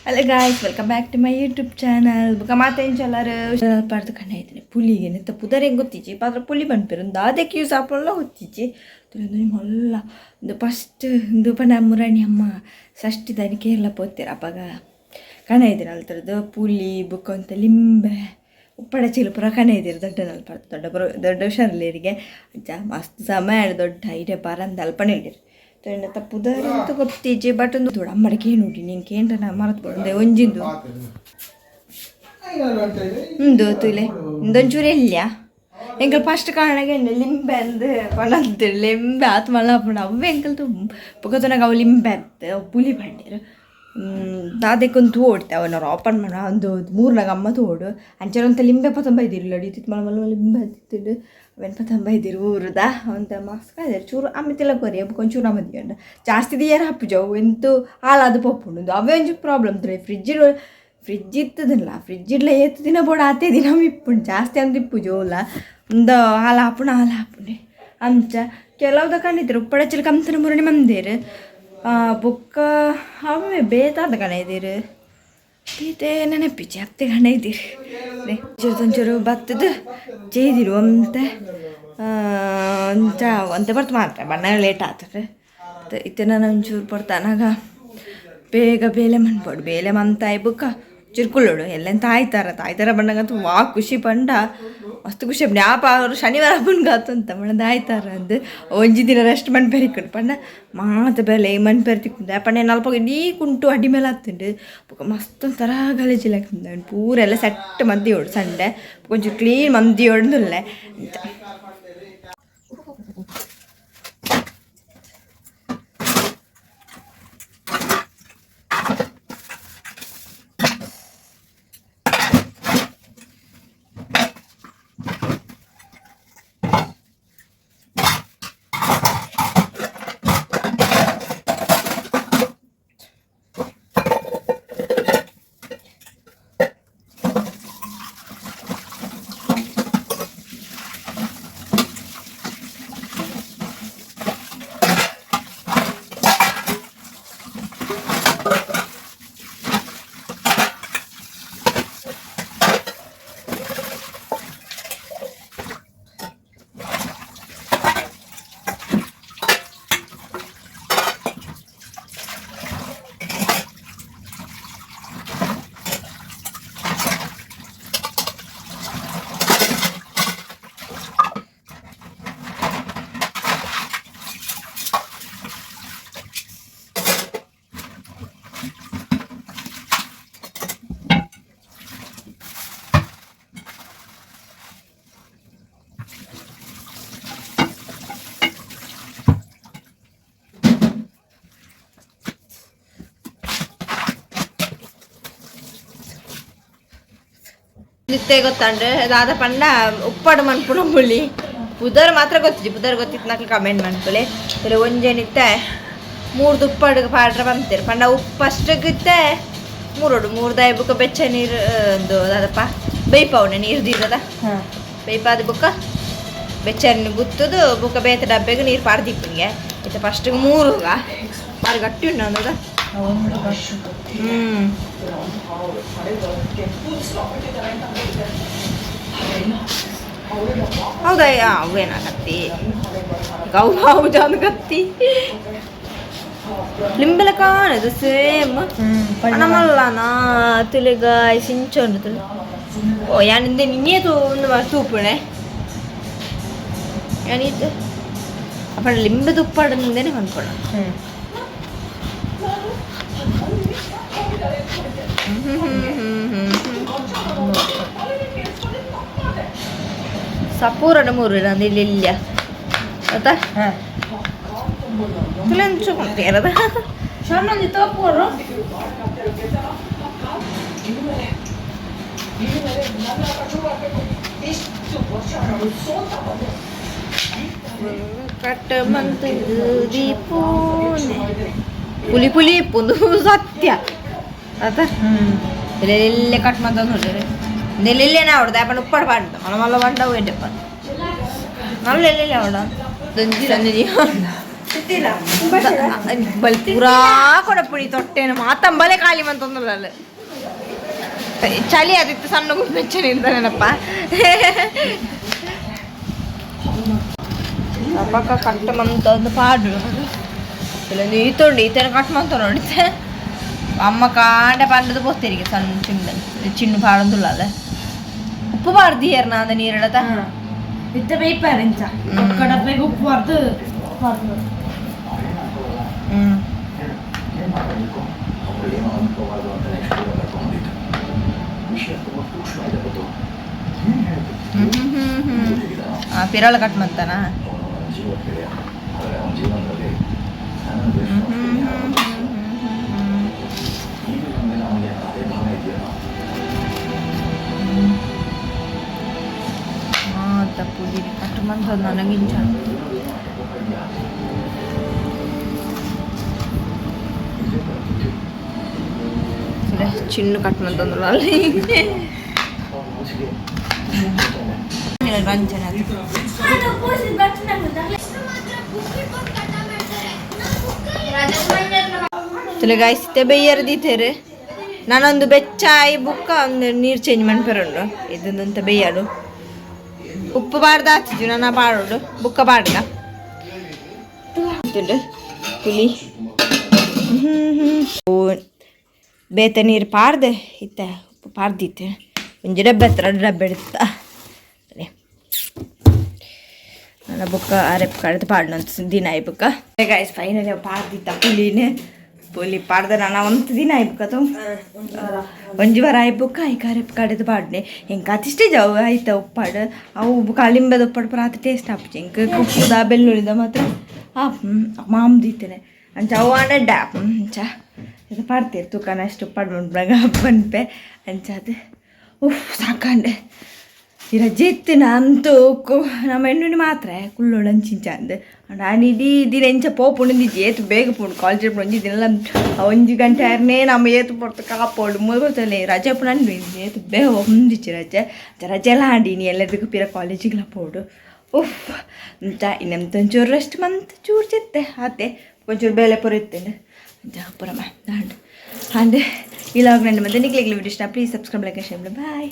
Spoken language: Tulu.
Hello guys, welcome back to my YouTube channel. ಬುಕ್ಕ ಮಾತೆಂಚಲಾರು ಪಾಡ್ದು ಕಣ್ಣ ಐತನೆ ಪುಲಿಗೆ ನೆತ್ತ ಪುದರ್ ಹೆಂಗೆ ಗೊತ್ತಿಜ್ಜಿ ಪಾತ್ರ ಪುಲಿ ಪನ್ಪೆರ್ ಉಂದು ದಾದೆಕ್ ಯೂಸ್ ಆಪುನಲ ಗೊತ್ತಿಜ್ಜಿ. ತುಲೊಂದು ಮಲ್ಲ ಉಂದು ಫಸ್ಟ್ ಉಂದು ಪಂಡ ಮುರಾಣಿ ಅಮ್ಮ ಷಷ್ಠಿದಾನಿ ಕೇರಳ ಪೋತೆರ್ ಅಪಗ ಕಣ ಐತಿನ ಅಲ್ತರದು ಪುಲಿ ಬುಕ್ಕ ಒಂತೆ ಲಿಂಬೆ ಉಪ್ಪಡ ಚೀಲ ಪೂರ ಕಣ ಐತಿರ್ ದೊಡ್ಡ ನಲ್ಪ ದೊಡ್ಡ ಪೂರ ದೊಡ್ಡ ಹುಷಾರ್ಲೇರಿಗೆ ಅಂಚ ಮಸ್ತ್ ಸಮಯ ದೊಡ್ಡ ಐಡೆ ಬರಂದ ಅಲ್ಪನೆ ಇಲ್ಲಿರು ತೂಂಡ ಪುದರ್ ಅಂತ ಗೊತ್ತಿಜ್ಜಿ ಬಟ್ ಒಂದು ದೊಡ್ಡ ಅಮ್ಮಡ ಕೇನುಡಿ ನೀನು ಕೇಂದ್ರ ನಾ ಮರತ್ ಬೋಡು ಒಂಜಿಂದು ಉಂದು ತೂಲೆ ಇಂದೊಂಚೂರು ಎಲ್ಯ ಎಂಕಲ್ ಫಸ್ಟ್ ಕಾರಣಗೆ ಲಿಂಬೆ ಅಂದ್ ಪಣಂತೆ ಲಿಂಬೆ ಆತ್ ಮಲ್ಲ ಪಂಡ ಅವ್ವೆ ಎಂಕಲ್ ಬೊಕ ತೂನಗ ಅವು ಲಿಂಬೆ ಅತ್ ಅವು ಪುಲಿ ಪಂಡೆರ್ ದಾದೆಕೊಂದು ತೋಡ್ತೆ ಅವನ ಓಪನ್ ಮಾಡ ಒಂದು ಮೂರ್ನಾಗ ಅಮ್ಮ ತೋಡು ಅಂಚನೆ ಒಂತೆ ಲಿಂಬೆ ಪತೊಂಬ ಇದ್ದೀರಿ ಇತ್ತಿತ್ತು ಮಲ್ಲ ಮಲ್ಲ ಲಿಂಬೆ ಅತ್ತಿತ್ತು ಅವೆನ್ ಪತೊಂಬ ಇದ್ದೀರಿ ಊರುದ ಒಂತೆ ಮಸ್ತ್ ಕಾಯ್ದಾರೆ ಚೂರು ಅಮ್ಮಿತೆಲ್ಲ ಕೊರಿ ಬೊಕ ಒಂಚೂರು ಅಮ್ಮ ದಿಯಂಡ ಜಾಸ್ತಿ ದಿಯರ ಹಾಪುಜವು ಎಂತು ಹಾಳಾದ್ ಪೋಪುಂಡು ಅವೇ ಒಂಜಿ ಪ್ರಾಬ್ಲಮ್ ಫ್ರಿಜ್ ಫ್ರಿಜ್ ಇತ್ತದಲ್ಲ ಫ್ರಿಜ್ ಇಡ್ಲ ಏತ್ ದಿನ ಬೋಡ ಆತೇ ದಿನ ಇಪ್ಪುಂಡು ಜಾಸ್ತಿ ಅಂದ್ ಇಪ್ಪುಜಿ ಓಲ ಉಂದು ಹಾಲು ಹಾಪುಂಡು ಹಾಲು ಹಾಪುಂಡೆ ಅಂಚ ಕೆಲವು ಕಂಡಿದ್ರು ಉಪ್ಪಡಚ್ಚಲ್ ಕಂತನ ಮುರಣಿ ಮಂದೇರು ಬೊಕ್ಕ ಅವೇ ಬೇತಾದ ಕಣ ಇದ್ದೀರು ಬೇತೆ ನೆನಪಿಚ್ಚಿ ಅತ್ತೆ ಕಣ ಇದ್ದೀರಿ ಚೂರು ಒಂಚೂರು ಬತ್ತದ ಚೇದಿರು ಅಂತೆ ಅಂಚ ಒಂತೆ ಬರ್ತು ಮಾತ್ರ ಬಣ್ಣ ಲೇಟ್ ಆತದೆ ಇತ್ತೆ ನಾನು ಒಂಚೂರು ಬರ್ತಾನಾಗ ಬೇಗ ಬೇಲೆ ಮನ್ಪೊಡು ಬೇಲೆ ಮಂತಾಯ್ ಬೊಕ್ಕ ಚಿರ್ಕುಳ್ಳೋಡು ಎಲ್ಲೆಂತ ತಾಯ್ತಾರ ತಾಯ್ತಾರ ಬಣ್ಣಗಂತೂ ವಾ ಖುಷಿ ಪಂಡ ಮಸ್ತ್ ಖುಷಿ ಆಪುಂಡು ಯಾಪ ಅವರು ಶನಿವಾರ ಹಬ್ಬನ್ಗಾತಂತ ಪಂಡ ಆಯ್ತಾರ ಅಂದ್ ಒಂಜಿ ದಿನ ರೆಸ್ಟ್ ಮನ್ಪೆರೆ ಇಕ್ಕುಂಡು ಪಂಡ ಮಾತ ಬೇಲೆ ಮನ್ಪೆರೆ ತಿಕ್ಕುಂಡು ಪಂಡ ಅಲ್ಪ ಇಡೀ ಕುಂಟು ಅಡಿ ಮೇಲೆ ಆತುಂಡು ಬೊಕ ಮಸ್ತ್ ಒಂಥರ ಗಲೀಜು ಲೆಕ್ಕ ಉಂಡು ಪೂರ ಎಲ್ಲ ಸೆಟ್ ಮಂದಿಯೋಡು ಸಂಡೆ ಒಂಚೂರು ಕ್ಲೀನ್ ಮಂದಿಯೋಡುಂದುಲ್ಲೆ ಅಂಚ. ನಿತ್ತೆ ಗೊತ್ತಂಡು ದಾದ ಪಂಡ ಉಪ್ಪಡು ಮನ್ಪುಣ ಮುಳಿ ಪುದರ್ ಮಾತ್ರ ಗೊತ್ತಿಜ್ಜಿ ಪುದರ್ ಗೊತ್ತಿತ್ತು ನಕ್ಲು ಕಮೆಂಟ್ ಮನ್ಪುಲೆ ಇಲ್ಲ ಒಂಜೆ ನಿತ್ತೆ ಮೂರ್ದು ಉಪ್ಪಡು ಪಾಡ್ರ ಬಂತೀರಿ ಪಂಡ ಉಪ್ಪು ಫಸ್ಟ್ಗಿತ್ತೆ ಮೂರೋಡು ಮೂರ್ದಾಯ ಬುಕ್ಕ ಬೆಚ್ಚ ನೀರು ಒಂದು ದಾದಪ್ಪ ಬೇಯ್ಪಾವನೆ ನೀರು ದೀದದ ಬೇಯ್ಪಾದ ಬುಕ್ಕ ಬೆಚ್ಚ ನೀರು ಗುತ್ತದು ಬುಕ್ಕ ಬೇತ ಡಬ್ಬೆಗೆ ನೀರು ಪಾಡ್ದಿಪ್ಪಂಗೆ ಇತ್ತೆ ಫಸ್ಟಿಗೆ ಮೂರುಗ ಬಾರಿ ಗಟ್ಟಿ ಉಂಟು ಅಂದದ. ಹ್ಞೂ ಹೌದಾ ಅವೇನ ಕತ್ತಿ ಗೌ ಹೌದು ಕತ್ತಿ ಲಿಂಬೆಲ ಕಾಣದು ಸೇಮ್ ನಮ್ಮಲ್ಲ ತುಲಿಗಾಯ್ ಸಿಂಚೊಂಡು ತುಳಿ ಓ ಯಾನಿಂದ ನಿನ್ನೆ ತೂ ಒಂದು ತೂಪುಣೆ ಯಾನೀತು ಅಪ್ಪಣ ಲಿಂಬೆ ತುಪ್ಪಾಡಂದೇನೆ ಪನ್ಪುಣ. ಸಪೂರಡ ಮೂರು ಇಲ್ಲಿ ಇಲ್ಲ ಆತಾ ತುಲೆಂಚು ಕೊಂತೇರದ ಶರಣೊಂದು ತೋಪುವರು ಕಟ್ಟ ಮಂತ್ ದೀಪೋನೆ ಪುಲಿ ಪುಲಿ ಇಪ್ಪುಂದು ಸತ್ಯ ಆತ ಎಲ್ಲೆಲ್ಲೆ ಕಟ್ ಮಂತೊಂದು ನೋಡ್ರಿ ನೆಲೆಲ್ಲೇನೆ ಅವಡ್ದು ಅಪ್ಪನ ಉಪ್ಪಾಡು ಪಾಡ್ದು ಮಲ್ಲ ಮಲ್ಲ ಬಂಡವು ಎಡ್ಡೆಪ್ಪ ನಲ್ಲ ಎಲ್ಲೆಲ್ಲ ಅವಡ ದೊಂಜಿ ಸಂಜೆ ಬಲ್ ಪೂರಾ ಕೊಡಪುಣಿ ತೊಟ್ಟೆನ ಮಾತಂಬಲೆ ಖಾಲಿ ಮಂತೊಂದುಲ್ಲ. ಚಳಿ ಆದಿತ್ತು, ಸಣ್ಣ ಬೆಚ್ಚನೆ ನೆನಪ. ಪಕ್ಕ ಕಟ್ಟ ಮಂತ ಒಂದು ಪಾಡು ಇಲ್ಲೊಂದು ಈತುಂಡು, ಈತನ ಕಟ್ ಮಂತ ನೋಡಿತೆ. ಅಮ್ಮ ಕಾಂಡೆ ಪಂಡದು ಪೋತಿರಿಗೆ. ಸಣ್ಣ ಚಿನ್ನ ಚಿನ್ನು ಪಾಡೊಂದುಲ್ಲ. ಉಪ್ಪು ಪಾಡ್ದಿಯರ್ನ ಅಂದ ನೀರಿಡತ. ಇತ್ತೆ ಬೇಯ್ಪಾರೆ ಇಂಚ ಕಡಪೆಗೆ ಉಪ್ಪು ಬಾರ್ದು ಬಾರ್ದು. ಹ್ಮ್. ಏನು ಮಾಡಬೇಕು, ಅವರು ಏನೋ ಅನ್ಕೋಬಾರ್ದು ಅಂತ ನೆಕ್ಸ್ಟ್ ಕರ್ಕೊಂಡ್ಬಂದಿದ್ದು. ವಿಷಯ ತುಂಬ ಸೂಕ್ಷ್ಮ ಇದೆ ಗೊತ್ತು. ಏನು ಹೇಳ್ತಿದ್ದ? ಆ ಪಿರಳ ಕಟ್ ಮಂತನ. ಅವನು ನನ್ನ ಜೀವ ಗೆಳೆಯ, ಆದರೆ ಅವನ ಜೀವನದಲ್ಲಿ ನನ್ನ ದ್ವೇಷ ಅಷ್ಟೇ. ಈಗ ನನ್ನ ಮೇಲೆ ಅವನಿಗೆ ಅದೇ ಭಾವನೆ ಇದೆಯಲ್ಲ. ಮಾತ ಪುಡಿ ಕಟ್ ಮಂತ ನನಗಿಂಚ. ಏನೋ ಕೋಪ ಇದೆಯಾ? ಇದೇ ಪರಿಸ್ಥಿತಿ. ಚಿನ್ನು ಕಟ್ ಮಂತಂದ್ರು ಅಲ್ಲಿ. ಅವನ ಮನಸ್ಸಿಗೆ ಖುಷಿ ಕೊಡ್ತಾನೆ. ರಂಜನೆ. ತುಲೆ ಗಾಯ್ಸ್, ಬೈಯರ್ ದೀತೇರು. ನಾನೊಂದು ಬೆಚ್ಚಾಯಿ ಬುಕ್ಕ ಒಂದು ನೀರು ಚೇಂಜ್ ಮನ್ಪೆರುಂಡು. ಇದೊಂದಂತ ಬೇಯಡು ಉಪ್ಪು ಬಾರ್ದ ಆತಿಜು ನನ್ನ ಪಾಡೋಡು ಬುಕ್ಕ ಪಾಡ್ದ ಪುಲಿ ಬೇತೆ ನೀರು ಪಾರ್ದೆ ಇತ್ತೆ. ಉಪ್ಪು ಪಾರ್ದಿತ್ತೆ. ಒಂಜಿ ಡಬ್ಬೆ ಹತ್ರ ಡಬ್ಬೆ ಇಡ್ತ ನನ್ನ ಬುಕ್ಕ ಅರೆಪ್ ಕಡ್ದು ಪಾಡ್ನಂತ ದಿನ ಆಯ್ ಬುಕ್ಕ. ಗಾಯ್ಸ್, ಫೈನಲಿ ಪಾಡ್ದಿತ್ತ ಪುಲಿನೇ. ಪುಲಿ ಪಾಡ್ದ ನಾನು ಒಂದು ದಿನ ಆಯ್ಬುಕ್ಕ, ಒಂಜಿ ವಾರ ಆಯ್ಬುಕ್ಕ. ಐಕ ಅರೆಪ್ ಕಡೆದು ಪಾಡ್ನೆ. ಎಂಕ್ ಅತಿಷ್ಟೇ ಜಾವು ಆಯ್ತ ಉಪ್ಪಾಡು. ಅವು ಲಿಂಬೆದ ಉಪ್ಪಾಡು ಪೂರ ಆತ ಟೇಸ್ಟ್ ಆಪುಜಿ ಎಂಕ್. ಉಪ್ಪುದ ಬೆಳ್ಳುಳ್ಳಿದ ಮಾತ್ರ ಆ ಮಾಮ್ದಿತ್ತೇನೆ. ಅಂಚ ಅವು ಆಂಡ ಡ್ಯಾಪ್ ಅಂಚ ಇದು ಪಾಡ್ತೀರಿ. ತೂಕನ ಅಷ್ಟು ಉಪ್ಪಾಡು ಮನ್ಪುನಗ ಪನ್ಪೆ. ಅಂಚ ಅದು ಉಫ್ ಸಾಕಂಡೆ. ಈ ರಜೆ ಇತ್ತಿನ ಅಂತೂ ನಮ್ಮ ಹೆಣ್ಣು ಮಾತ್ರ ಕುಳ್ಳೋಳು ಅಂಚಿಂಚ ಅಂದ್. ನಾನು ಇಡೀ ದಿನ ಎಂಚ ಪೋಪುಂಡು ಏತು ಬೇಗ ಪೋಂಡು ಕಾಲೇಜ್ ಒಂಜಿ ದಿನ ಒಂಜಿ ಗಂಟೆ ಆರ್ನೇ ನಮ್ಮ ಏತು ಪೊರ್ತು ಕಾಪೋಡು ಮೊದಲೇ. ರಜೆ ಪುನಂಡು ಏತು ಬೇಗ ಒಂದಿಚ್ಚಿ ರಜೆ ರಜೆ ಎಲ್ಲ ಆಂಡಿ ಎಲ್ಲದಕ್ಕೂ ಪಿರ ಕಾಲೇಜಿಗೆಲ್ಲ ಪೋಡು. ಉಫ್ ಅಂತ ಇನ್ನೆಂತ ಒಂಚೂರು ರೆಸ್ಟ್ ಮಂತ್ ಚೂರು ಚೆತ್ತೆ ಆತೆ. ಒಂಚೂರು ಬೇಲೆ ಪೂರ ಇತ್ತೇನೆ ಅಂಚ ಪೂರ ದಾಂಡ್. ಅಂಡ್ ಈ ವ್ಲಾಗ್ ನನ್ನ ಮತ್ತೆ ನಿಕ್ಲೆಗ್ಲ ವಿಡಿಯೋ ಇಷ್ಟ, please subscribe, like, share. Bye.